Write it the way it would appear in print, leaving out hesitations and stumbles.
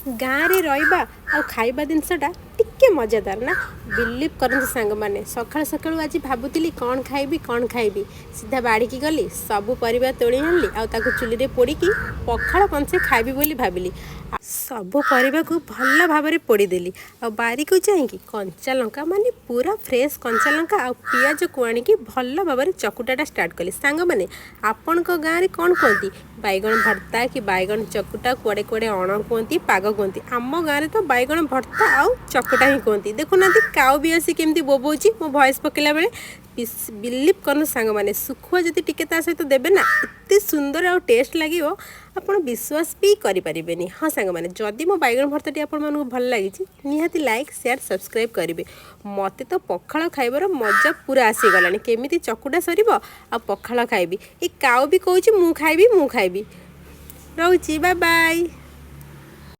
ଗାଁରେ ରହିବା ଆଉ ଖାଇବା ଜିନିଷଟା ଟିକେ ମଜାଦାର ନା? ବିଲିଭ୍ କରନ୍ତୁ ସାଙ୍ଗମାନେ, ସକାଳୁ ସକାଳୁ ଆଜି ଭାବୁଥିଲି କ'ଣ ଖାଇବି, କ'ଣ ଖାଇବି। ସିଧା ବାଡ଼ିକି ଗଲି, ସବୁ ପରିବା ତୋଳି ଆଣିଲି ଆଉ ତାକୁ ଚୁଲିରେ ପୋଡ଼ିକି ପଖାଳ କଂସେ ଖାଇବି ବୋଲି ଭାବିଲି। ସବୁ ପରିବାକୁ ଭଲ ଭାବରେ ପୋଡ଼ିଦେଲି ଆଉ ବାରିକୁ ଯାଇକି କଞ୍ଚା ଲଙ୍କା, ମାନେ ପୁରା ଫ୍ରେଶ୍ କଞ୍ଚା ଲଙ୍କା ଆଉ ପିଆଜକୁ ଆଣିକି ଭଲ ଭାବରେ ଚକୁଟାଟା ଷ୍ଟାର୍ଟ କଲି। ସାଙ୍ଗମାନେ, ଆପଣଙ୍କ ଗାଁରେ କ'ଣ କୁହନ୍ତି? ବାଇଗଣ ଭର୍ତ୍ତା କି ବାଇଗଣ ଚକୁଟା, କୁଆଡ଼େ କୁଆଡ଼େ ଅଣ କୁହନ୍ତି, ପାଗ କୁହନ୍ତି। ଆମ ଗାଁରେ ତ ବାଇଗଣ ଭର୍ତ୍ତା ଆଉ ଚକୁଟା ହିଁ କୁହନ୍ତି। ଦେଖୁନାହାନ୍ତି, କାଉ ବି ଆସି କେମିତି ବୋବଉଛି ମୋ ଭଏସ୍ ପକେଇଲା ବେଳେ। ବିଲିଭ୍ କରନ୍ତୁ ସାଙ୍ଗମାନେ, ଶୁଖୁଆ ଯଦି ଟିକେ ତା ସହିତ ଦେବେ ନା, ଏତେ ସୁନ୍ଦର ଆଉ ଟେଷ୍ଟ ଲାଗିବ, ଆପଣ ବିଶ୍ୱାସ ବି କରିପାରିବେନି। ହଁ ସାଙ୍ଗମାନେ, ଯଦି ମୋ ବାଇଗଣ ଭର୍ତ୍ତାଟି ଆପଣମାନଙ୍କୁ ଭଲ ଲାଗିଛି, ନିହାତି ଲାଇକ୍, ସେୟାର, ସବସ୍କ୍ରାଇବ୍ କରିବେ। ମୋତେ ତ ପଖାଳ ଖାଇବାର ମଜା ପୁରା ଆସିଗଲାଣି। କେମିତି ଚକୁଟା ସରିବ ଆଉ ପଖାଳ ଖାଇବି। ଏ କାଉ ବି କହୁଛି, ମୁଁ ଖାଇବି, ମୁଁ ଖାଇବି। ରହୁଛି, ବାଏ ବାଏ।